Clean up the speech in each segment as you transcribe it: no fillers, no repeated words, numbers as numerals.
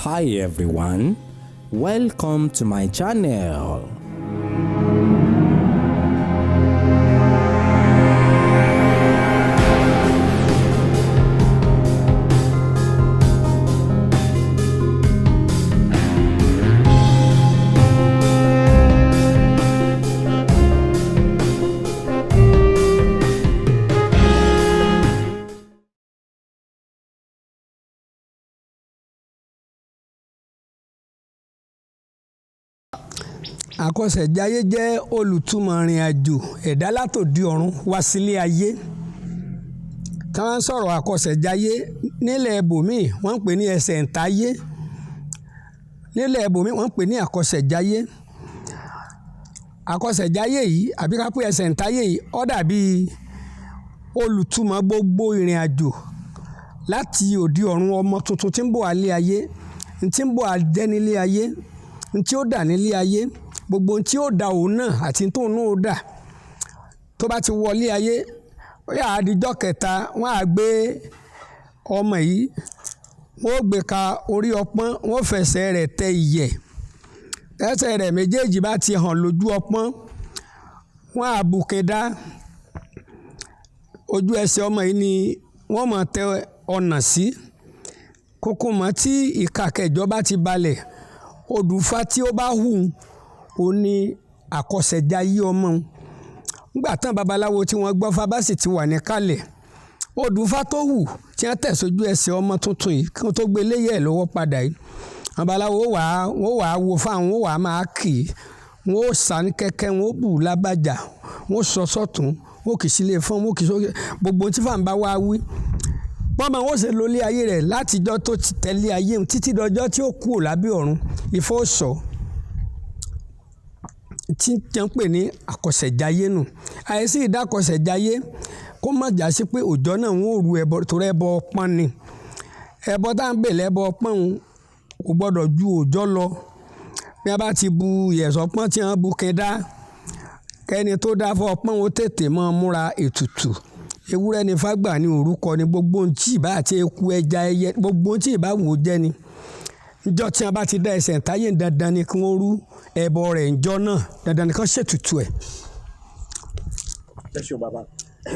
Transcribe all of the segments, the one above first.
Hi everyone, welcome to my channel. Àkọsẹ̀jayé jẹ́ olùtumọ̀ ìrìn àjò ẹ̀dá látòdì ọ̀run wá sílé ayé. Tí wọ́n ń sọ̀rọ̀ àkọsẹ̀jayé nílẹ̀ ibòmíì, wọ́n ń pè ní ẹsẹ̀ ǹtáyé. Nílẹ̀ ibòmíì, wọ́n ń pè ní àkọsẹ̀jayé. Àkọsẹ̀jayé yìí àbí ká pé ẹsẹ̀ ǹtáyé yìí, ó dàbí olùtumọ̀ gbogbo ìrìn àjò láti òde ọ̀run ọmọ tuntun tí ń bọ̀ wálé ayé, tí ń bọ̀ wá jẹ́ nílé ayé, tí ó dà nílé ayé, gbogbo ohun tí ó da òun náà àti tóun náà ó dà. Tó bá ti wọlé ayé, ó yà á di ọjọ́ kẹta, wọ́n á gbé ọmọ yìí, wọ́n ó gbé ka orí ọpọ́n, wọ́n ó fẹsẹ̀ rẹ̀ tẹ ìyẹ̀. Ẹsẹ̀ rẹ̀ méjèèjì bá ti hàn lójú ọpọ́n, wọ́n á bùkẹ́dá. Ojú ẹsẹ̀ ọmọ yìí ni wọ́n máa tẹ ọ̀nà sí. Kókó mọ́ tí ìka kẹjọ bá ti balẹ̀, odùfá tí ó bá hù ó ní àkọsẹ̀jayé ọmọ. Nígbà tán babaláwo tí wọ́n gbọ́ fá bá sì ti wà níkàlẹ̀, odùfá tó hù tí wọ́n tẹ̀ sójú ẹsẹ̀ ọmọ tuntun yìí kí wọ́n tó gbé léyẹ̀ lọ́wọ́ padà yìí, babaláwo wà á, wọ́n wà á wo fáwọn, wọ́n wà á máa kì í, wọ́n ó sá ní kẹ́kẹ́, wọ́n ó bù lábàjá, wọ́n ó sọ sọ́tún, wọ́n kì í sílé fún, wọ́n kì í sókè, gbogbo ohun tí fáwọn bá wá wí. Bọ́mọ wọn ó ṣe lólé ayé rẹ̀ látijọ́ tó ti tẹ̀lé ayé òun títí dọjọ́ tí ó kúrò lábẹ́ ọ̀run, Ifá ó sọ. Tí ń pè ní àkọsẹ̀jayé nù. Àìsí ìdákọsẹ̀jayé kó má jà sí pé òjọ́ náà wọ́n ó ru ẹbọ torí ẹbọ ọpọ́n ni. Ẹbọ tá ń pè lẹ́bọ ọpọ́n òun kò gbọdọ̀ ju òjọ́ lọ. Bí a bá ti bu ìyẹ̀sọ̀ pọ́n tí wọ́n bu kẹ́dá, kẹ́ni tó dá fún ọpọ́n ó tètè máa múra ètùtù. Ewúrẹ́ ni fágbà ní orúkọ ni gbogbo ohun tí ìbá àti eku ẹja ẹyẹ, gbogbo ohun tí ìbá wò jẹ́ ni. Ǹjọ́ tí wọ́n bá ti dá ẹsẹ̀ ǹtáyé dandan ni kí wọ́n rú ẹbọ rẹ̀ ǹjọ́ náà, dandan ni kí wọ́n ṣètùtù ẹ̀. Ẹ ṣeun bàbá.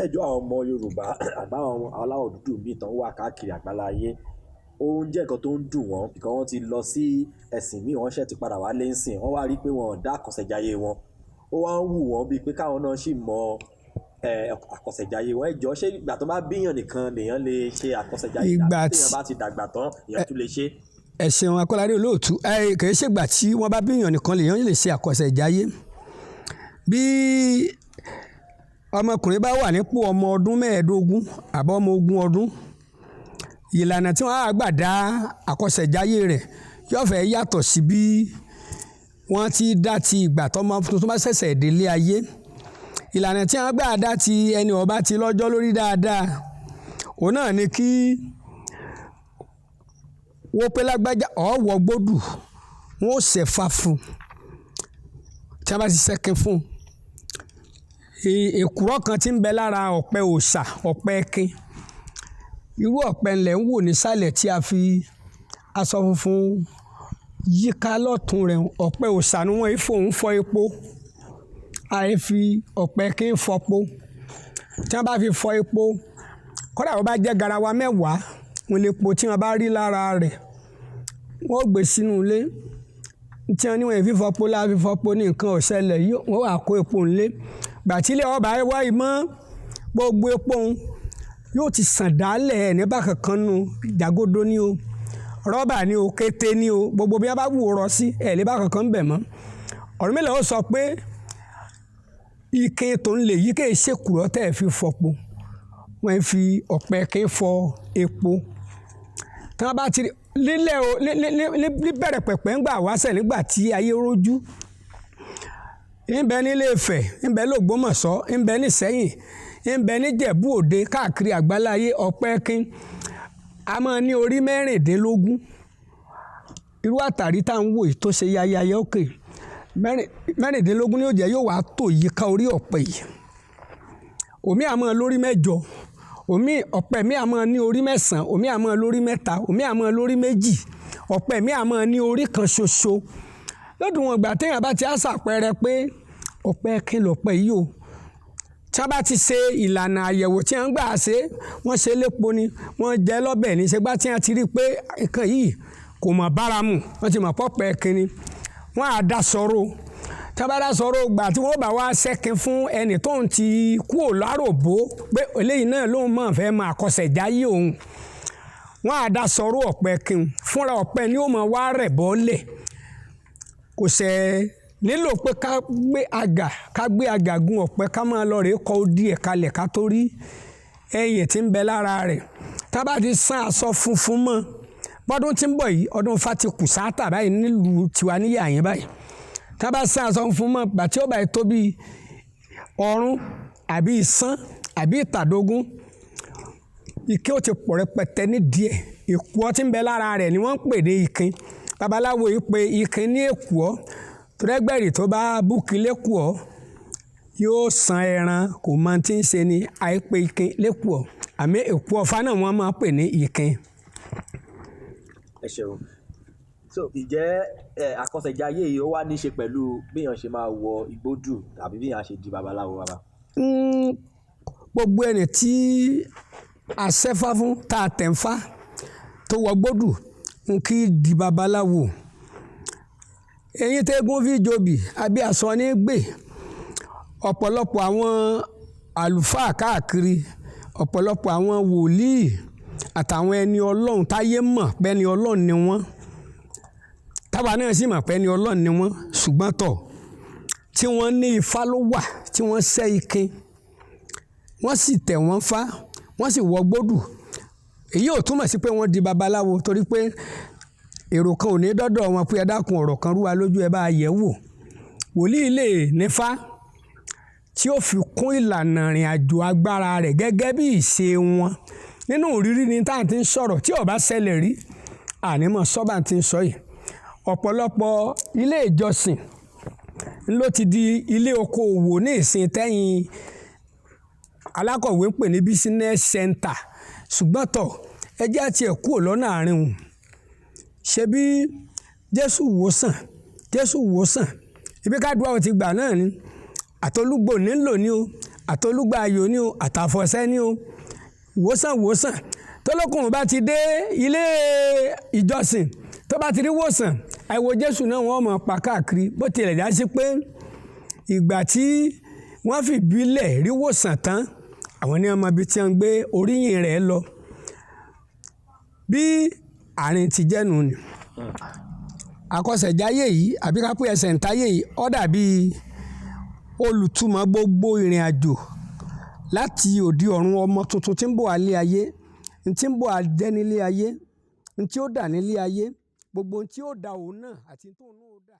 Ẹjọ́ àwọn ọmọ Yorùbá àbáwọn aláwọ̀ dúdú míì tán wà káàkiri àgbáláyé, ó ń jẹ́ nǹkan tó ń dùn wọ́n because wọ́n ti lọ sí ẹ̀sìn míì, wọ́n ṣẹ̀ ti padà wá lé ńsìn, wọ́n wá rí pé wọn ò dá àkọsẹ̀jayé wọn. Ó wá ń wù wọ́n bíi pé káwọn náà sì mọ àkọsẹ̀jayé wọn. Ẹ jọ̀ọ́, ṣé ìgbà tó bá bíyàn nìkan lèèyàn lè ṣe àkọsẹ̀jayé Ìgbà tàbí téèyàn bá ti dàgbà tán èèyàn tún lè ṣe? Ẹ ṣeun Akọ́ládé olóòtú. Ẹ kì í ṣègbà tí wọ́n bá bíyàn nìkan lèèyàn lè ṣe àkọsẹ̀jayé. Bí ọmọkùnrin bá wà nípò ọmọ ọdún mẹ́ẹ̀ẹ́dógún àbọ̀ ọmọ ogún ọdún, ìlànà tí wọ́n á gbà dá àkọsẹ̀jayé rẹ̀ yóò fẹ́ yàtọ̀ sí bí wọ́n ti dá ti ìgbà tọ́mọ tuntun bá ṣẹ̀ṣẹ̀ délé ayé. Ìlànà tí wọ́n gbà dá ti ẹni ó bá ti lọ́jọ́ lórí dáadáa, òun náà ni kí wọ́n pé lágbájá ọ̀wọ́ gbódù, wọ́n ó ṣẹ̀fà fún un. Tí wọ́n bá ti ṣẹ́kin fún un, èkùrọ́ kan tí ń bẹ lára ọ̀pẹ òòṣà, ọ̀pẹ ẹkin. Irú ọ̀pẹ ńlẹ̀ ń wò nísàlẹ̀ tí a fi aṣọ funfun yíká lọ́tùn rẹ̀. Ọ̀pẹ òòṣà ni wọ́n fòun fọ epo. Àì fi ọ̀pẹ ẹkin fọpo. Tí wọ́n bá fi fọ epo, kódà bó bá jẹ́ garawa mẹ́wàá, òun lè po tí wọ́n bá rí lára rẹ̀, wọ́n ó gbé sínú ilé. Tí wọ́n ní wọ́n fi fọpo lá fi fọpo ní nǹkan ò ṣẹlẹ̀, wọ́n wá kó epo ńlé. Ìgbà tí ilé ọba wá ìmọ̀, gbogbo epo òun yóò ti sàn dálẹ̀ ẹ̀ ní bákan kan nù. Jàgódó ni o, rọ́bà ni o, kété ni o, gbogbo bí wọ́n bá wù ó rọ sí, ẹ̀ lè bá kankan bẹ̀ mọ́. Ọ̀rúnmìlà ó sọ pé ike tó ń lè yí kì í ṣe èkùrọ́ tẹ́ ẹ fi fọpo. Wọ́n fi ọ̀pẹ ẹkin fọ epo. Tí wọ́n bá ti lílẹ̀ o, níbẹ̀rẹ̀ pẹ̀pẹ̀ ńgbà wáṣẹ̀ nígbà tí ayé rójú. Ń bẹ nílé Ifẹ̀, ń bẹ l'Ògbómọ̀ṣọ́, ń bẹ ní Ìṣẹ́yìn, ń bẹ ní Ìjẹ̀bú Òde káàkiri àgbáláyé ọ̀pẹ ẹkin. A máa ní orí mẹ́rìndínlógún. Irú àtàrí tá ń wò yìí tó ṣe yayaya òkè. Mẹ́rìndínlógún ni ó jẹ́ yóò wá tò yíká orí ọ̀pẹ yìí. Òmí a máa lórí mẹ́jọ. Òmí ọ̀pẹ mi a máa ní orí mẹ́sàn-án, òmí a máa lórí mẹ́ta, òmí a máa lórí méjì, Ọ̀pẹ mi àmọ́ ní orí kan ṣoṣo. Lódùn wọn ìgbà téèyàn bá ti á ṣàpẹẹrẹ pé ọ̀pẹ kí lọ̀pẹ yìí o, tí wọ́n bá ti ṣe ìlànà àyẹ̀wò tí wọ́n gbà ṣe, wọ́n ṣe lépo ni, wọ́n jẹ lọ́bẹ̀ ní ṣẹgbà tí wọ́n ti rí i pé nǹkan yìí kò mọ̀ báramu, wọ́n ti mọ̀ pọ̀pẹ́ kínní, wọ́n á dá sọ̀rọ̀. Tí wọ́n bá dá sọ̀rọ̀ gbà tí wọ́n bá wá ṣẹ́kin fún ẹnì tó ń ti kú òláròbó pé eléyìí náà lóun mọ̀ fẹ́ máa kọsẹ̀ jáyé òun, wọ́n á dá sọ̀rọ̀ ọ̀pẹ kínní fúnra ọ̀pẹ ni ó mọ̀ wá rẹ̀ bọ́lẹ̀. Kò sẹ̀ nílò pé ká gbé àgà gun ọ̀pẹ ká máa lọ rèé kọ odi ẹ̀ kalẹ̀ ká tó rí ẹyìn tí ń bẹ lára rẹ̀. Tá a bá ti san aṣọ funfun mọ́, bọ́dún tí ń bọ̀ yìí, ọdún Fátikù sáátà báyìí nílùú tiwa níyà yẹn báyìí, tá a bá san aṣọ funfun mọ́, gbà tí ó bá tó bí ọrún àbí ìsán àbí ìtàdógún, ike ó ti pọ̀ rẹpẹtẹ ní díẹ̀. Èkùọ́ tí ń bẹ lára rẹ̀ ni wọ́n ń pè ní ikin. Babaláwo yìí pe ikin ní èkùọ́, tọ́lẹ́gbẹ̀rì tó bá búkí lẹ́kùọ́ yóò san ẹran, kò mọ tí ń ṣe ni àìpé ikin lẹ́kùọ́. Àmì èkùọ́ ọ̀fà náà wọ́n máa ń pè ní ikin. Ẹ ṣeun. So ìjẹ́ ẹ àkọsẹ̀jayé yìí ó wá ní í ṣe pẹ̀lú bí èèyàn ṣe máa wọ igbódù tàbí bí èèyàn ṣe di babaláwo bàbá? Gbogbo ẹni tí a ṣẹ́fá fún tá a tẹ̀ ń fá tó wọ gbódù ń kí di babaláwo. Eyín tẹ́gùn fi jobi àbí aṣọ ní gbè. Ọ̀pọ̀lọpọ̀ àwọn àlùfáà káàkiri, ọ̀pọ̀lọpọ̀ àwọn wòlíì àtàwọn ẹni Ọlọ́run táyé mọ̀ pé ẹni Ọlọ́run ni wọ́n, táwa náà sì mọ̀ pé ẹni Ọlọ́run ni wọ́n, ṣùgbọ́n tọ̀ tí wọ́n ní ifá ló wà tí wọ́n ṣẹ́ ikin, wọ́n sì tẹ̀ wọ́n fá, wọ́n sì wọ gbódù. Èyí ò túmọ̀ sí pé wọ́n di babaláwo, torí pé èrò kan ò ní dọ́dọ̀ wọn pé ẹ dákun ọ̀rọ̀ kan rú wa lójú, ẹ bá yẹ̀ wò. Wòlíì lè nífá tí ó fi kún ìlànà ìrìn àjò agbára rẹ̀ gẹ́gẹ́ bí ìṣe wọn. Nínú ìrírí ni tá à ń ti ń sọ̀rọ̀, tí ó bá ṣẹlẹ̀ rí, ànímọ̀ sọ́bà ti ń sọ yìí. Ọ̀pọ̀lọpọ̀ ilé ìjọsìn ló ti di ilé okoòwò ní ìsìn tẹ́yìn alákọ̀wé ń pè ní business center. Ṣùgbọ́n tọ̀, ẹ jẹ́ àti ẹ̀ kúrò lọ́nà àárín òun. Ṣebí Jésù wòsàn, Jésù wòsàn, ibi kádùá ò ti gbà náà ni. Àtolúgbò nílò ní o, àtolúgbà ayò ní o, àtàfọ̀sẹ́ ní o. Wòsàn wòsàn. Tólókùnrin bá ti dé ilé ìjọsìn, tó bá ti rí wòsàn, àìwò Jésù náà wọ́n mọ̀ pa káàkiri. Bó tilẹ̀ já sí pé ìgbà tí wọ́n fi ìbílẹ̀ rí wòsàn tán, àwọn ní ọmọ ibi tí wọ́n ń gbé oríyìn rẹ̀ lọ. Bí àárín ti jẹ́nu ni. Àkọsẹ̀jáyé yìí àbí ká pé ẹsẹ̀ ń táyé yìí, ó dàbí olùtúmọ̀ gbogbo ìrìn àjò láti òde ọ̀run ọmọ tuntun tí ń bọ̀ alé ayé, tí ń bọ̀ ajẹ́ nílé ayé, tí ó dà nílé ayé, gbogbo ohun tí ó dà òun náà àti tóun náà ó dà.